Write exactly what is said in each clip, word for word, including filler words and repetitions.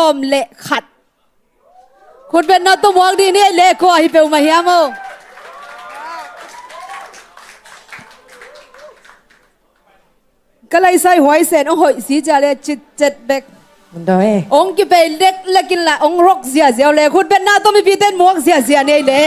sawm le khat. Khutbetna tawh muak dih ni ei le, kua hi peuhmah hiam aw? Ka laisai huaisen hong hoih si cia le citcet bek. Hong kipei leklek inla hong rok ziazia uh le, khutbetna tawh mipite in muak ziazia ni ei le.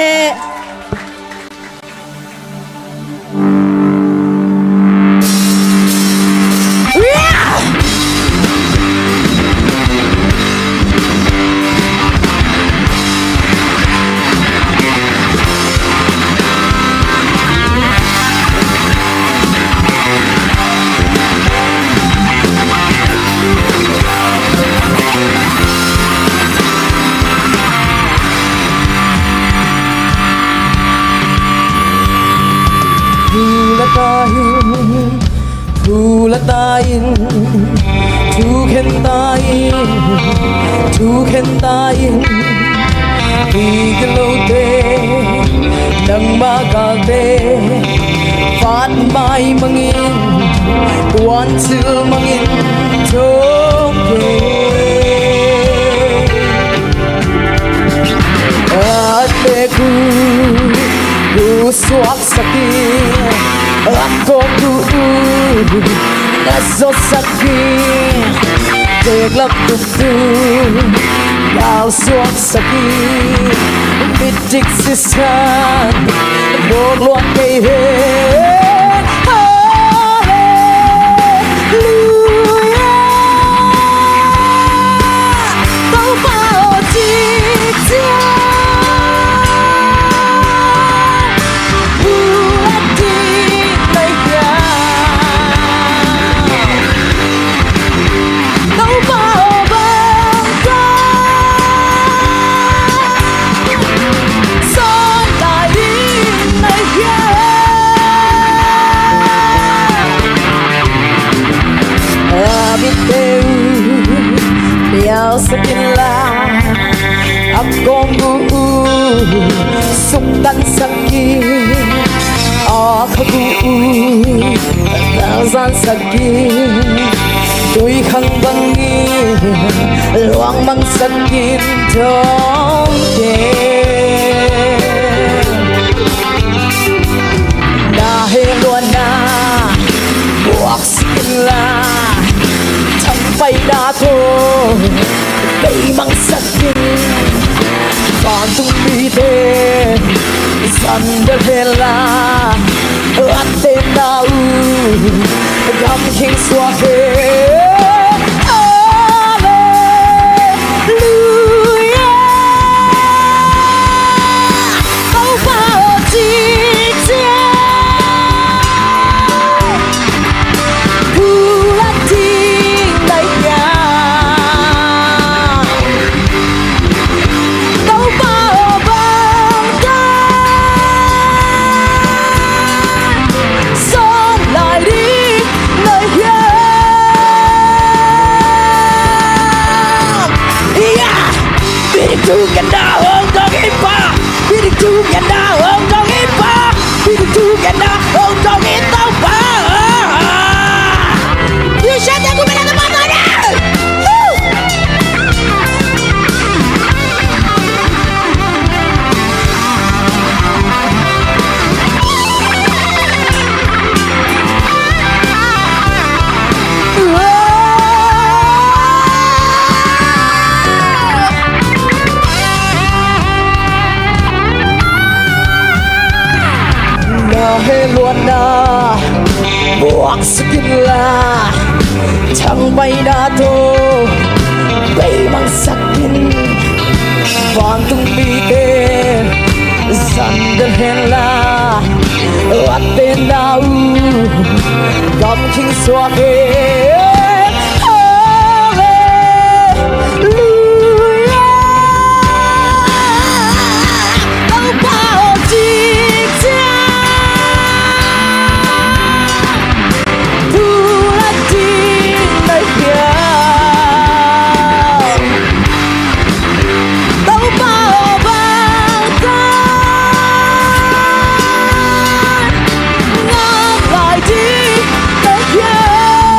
Thu la ta in, thu la ta in, thu khen ta in, thu khen ta in. Hi gilo te, nangmah galte, vat mai mangin, kuancil mangin thong kei. A tek uh, uh suaksak in, a kawk uh, uh na zawtsak in, teklap tuktu galsuaksak in, midik sisan bawk luat kei hen. Halleluia. Topa aw, ci ciang bulat ding na hiam? Topa aw, bangtan sawn lai ding na hiam? A mitte uh pialsak inla, a kawng uh suktansak in, a khak uh tazansak in, tuikhang bangin luangmangsak in thong kei. Na hehluatna buaksak inla, thangpaihna tawh beimangsak in. Vantung mite zan delh henla, a tenna uh gamkhing suak hen. Halleluia. Topa aw, ci ciang bulat ding na hiam? Topa aw, bangtan sawn lai ding na hiam? Ia, bidik thukhenna hong dong in Pa, bidik thukhenna hong dong in Pa, bidik thukhenna hong dong in Topa. Na hehluatna buaksak inla, thangpaihna tawh beimangsak in. Vantung mite zan delh henla, a tenna uh gamkhing suak hen. Halleluia. Topa aw, ci ciang bulat ding na hiam? Topa aw, bangtan ngak lai ding na hiam?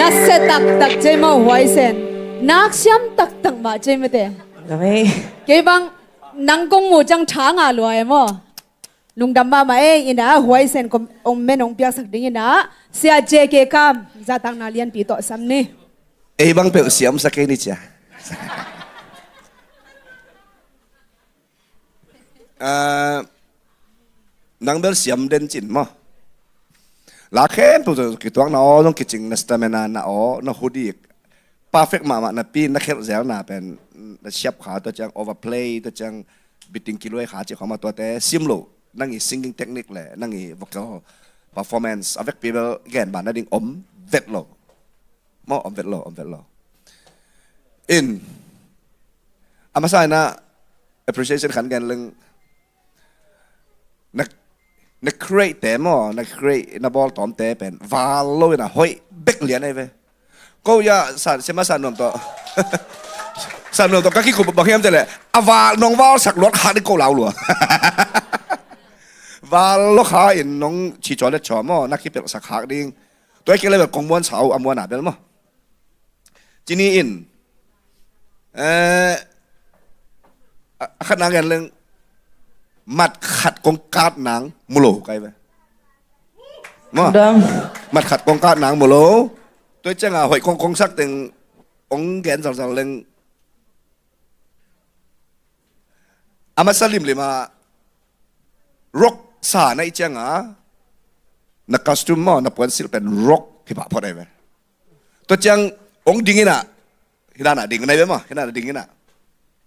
Se taktak cei maw huaisen. Nak siam taktak mah cei mate. Kei bang nang kong mu ciang tha nga lua e maw. Lungdam mahmah e. Ina huaisen kong ong men ong piaksak ding ina Sia J K Kam zahtakna lianpi tawh sam ni. Ei bang peuh siamsak kei ni cia. Ah, nang bel siam den cin maw. La khempeuh tawh kituakna aw zong kicing, na stamina na aw na hudik. Perfect mahmah napi na khelh zelna pen na siap kha, tua ciang overplay, tua ciang beating kiluai kha cih khawng mah, tuate sim lo. Nang i singing technique le nang i vocal performance a vekpi bel gen ban nading om vet lo. Maw, om vet lo, om vet lo. In a masa ina appreciation khan gen leng. Na, na create te maw, na create na bawl tawmte pen val lo ina hoih bek lian ei ve. Ko ya sa sema sa nuam tawh sa nuam tawh ka kikup bang hiam te le a val nong val sak luat khak ding ko lau lua. Val lo kha in nong ci caw le caw maw, na kipelh sak khak ding. Tua i kei le bel kong muan sau a muan a bel maw. Cini in, eh, a, a khat nang gen leng, mat khat kong kat nang mu lo kai ve. Maw? Mat khat kong kat nang mu lo. Tua ciang a hoih kong kong sak teng ong gen zalzal leng. A masa limlim a rock sa na i ciang a na costume maw, na puansilh pen rock hi pah phot ai ve. Tua ciang ong ding ina, hi dana ding nai ve maw, hi dana ding ina.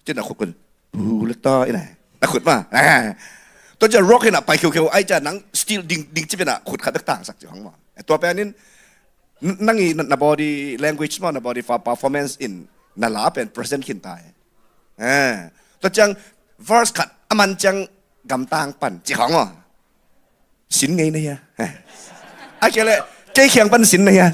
Cin na khut kun, bu le ta ina, na khut maw. Tua ciang rock ina pai khiukheu ai ciang nang still ding, ding cip ina khut khat bek tangsak ci hong maw. Tua pen in, nang i na, na body language maw, na body performance in na la pen present khin tai. Tua ciang verse khat a man ciang gamtang pan ci hong maw. Sin ngei na hia? A kei le kei khiang pan sin na hia?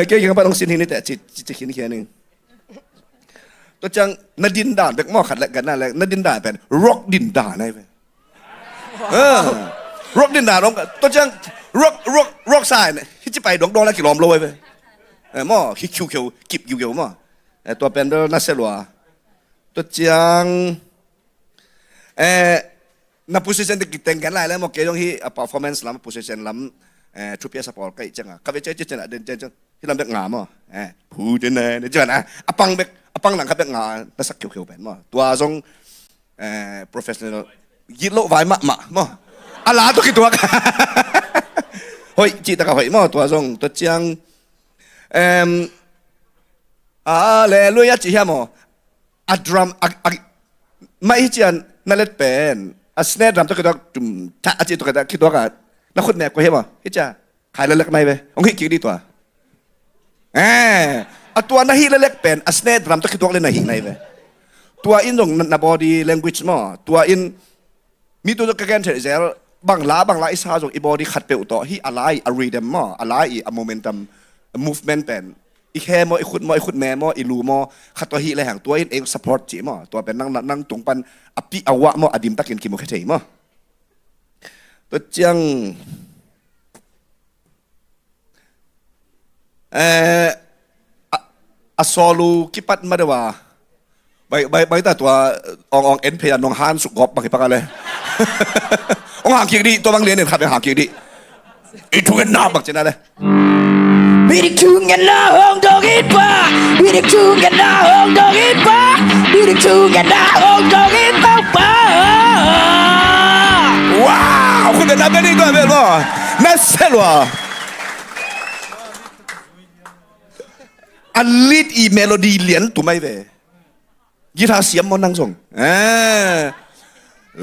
Kei khiang pan hong sin hi ni te ci, ci, ci khin khian ning. Tua ciang na din dan bek maw, khat le gan na le na din dan pen rock din dan ai ve. Rock din dan om tua ciang rock, rock, rock sa ai ne hi ci pai dong dong la kilawm lo ai ve. Maw, hi khiukheu kip khiukheu maw. Tua pen bel na se lua. Tua ciang, eh, na position te kiteng gen lai le maw, kei zong hi a performance lam, position lam, eh, thupi a sa pawl kai ciang a ka ve ciang ciang a den ciang ciang hi lam bek nga maw. Eh, pu den ne ne ciang a a pang bek, a pang lang kha bek nga na sak khiukheu pen maw. Tua zong, eh, professional gitloh vai mahmah maw. A la tua kituak hoih cihtak a hoih maw. Tua zong tua ciang, em, Halleluia ci hiam maw. A drum a, a, mai hi cian na let pen a snare drum tawh kituak tum tha a ci tawh kituak a na khut nek kua hiam maw. Hi cia khai lalek nai ve. Hong hih kik dih tua. Eh, a tua na hih lalek pen a snare drum tawh kituak le na hih nai ve. Tua in zong na, na body language maw. Tua in mi tu ka gen thei zel bang la bang la i sa zong i body khat peuh tawh hi a lai a rhythm maw, a lai i a momentum, a movement pen i khe maw, i khut maw, i khut me maw, i lu maw, khat tawh hih le hang tua in ei support ci maw. Tua pen nang, nang tung pan a pih a wah maw, a dim takin kimu khe thei maw. Tua ciang Eh, a, a solo kipat ma deuh a. Bai, bai, bai ta tua ong ong en phei a nong han suk gop bang hi pak a le. Ong hang kik dih tua bang lian in khat bang hang kik dih. I thu ngen na bang cina le. Bidik thu ngen na hong dong in pa. Bidik thu ngen na hong dong in pa. Bidik thu ngen na hong dong in pa pa. Wow, khut beng na beng dih tua bel bo. Na se lua. A lead i melody lian tu mai ve. Guitar siam maw nang zong. Eh.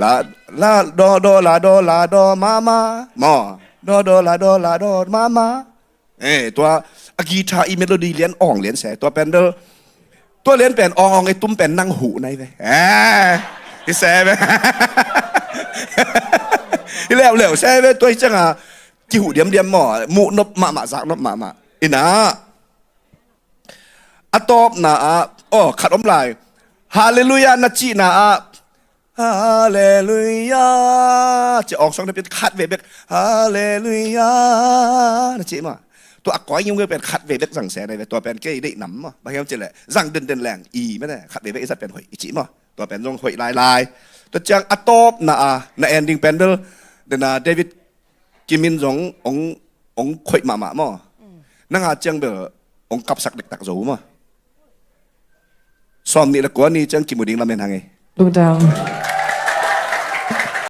La, la, do, do, la, do, la, do, ma, ma. Maw. Do, do, la, do, la, do, ma, ma. Eh, tua a guitar i melody lian ong lian se. Tua pen bel. Tua lian pen ong ong i tum pen nang huh nai ve. Eh. I se ve. I leu leu se ve tua i ciang a. Kihuh diamdiam maw, muh nop mahmah, zak nop mahmah. Ina a tawpna ah, aw, khat om lai. Halleluiah na cihna ah Halleluia. Ci awk sawng na pen khat ve bek Halleluia na ci maw. Tua a koi ngiungeu pen khat ve bek zang se na ve, tua pen kei deih nam maw. Bang hiam ci leh zang denden leng i mene khat ve bek i zat pen hoih i ci maw. Tua pen zong hoih lailai. Tua ciang a tawpna a na ending pen bel dena David Kimin zong ong ong khoih mahmah maw. Nanga ciang bel ong kapsak dektak zo maw. Sawm nih le kua ni ciang kimu ding lamen hang ei. Lungdam.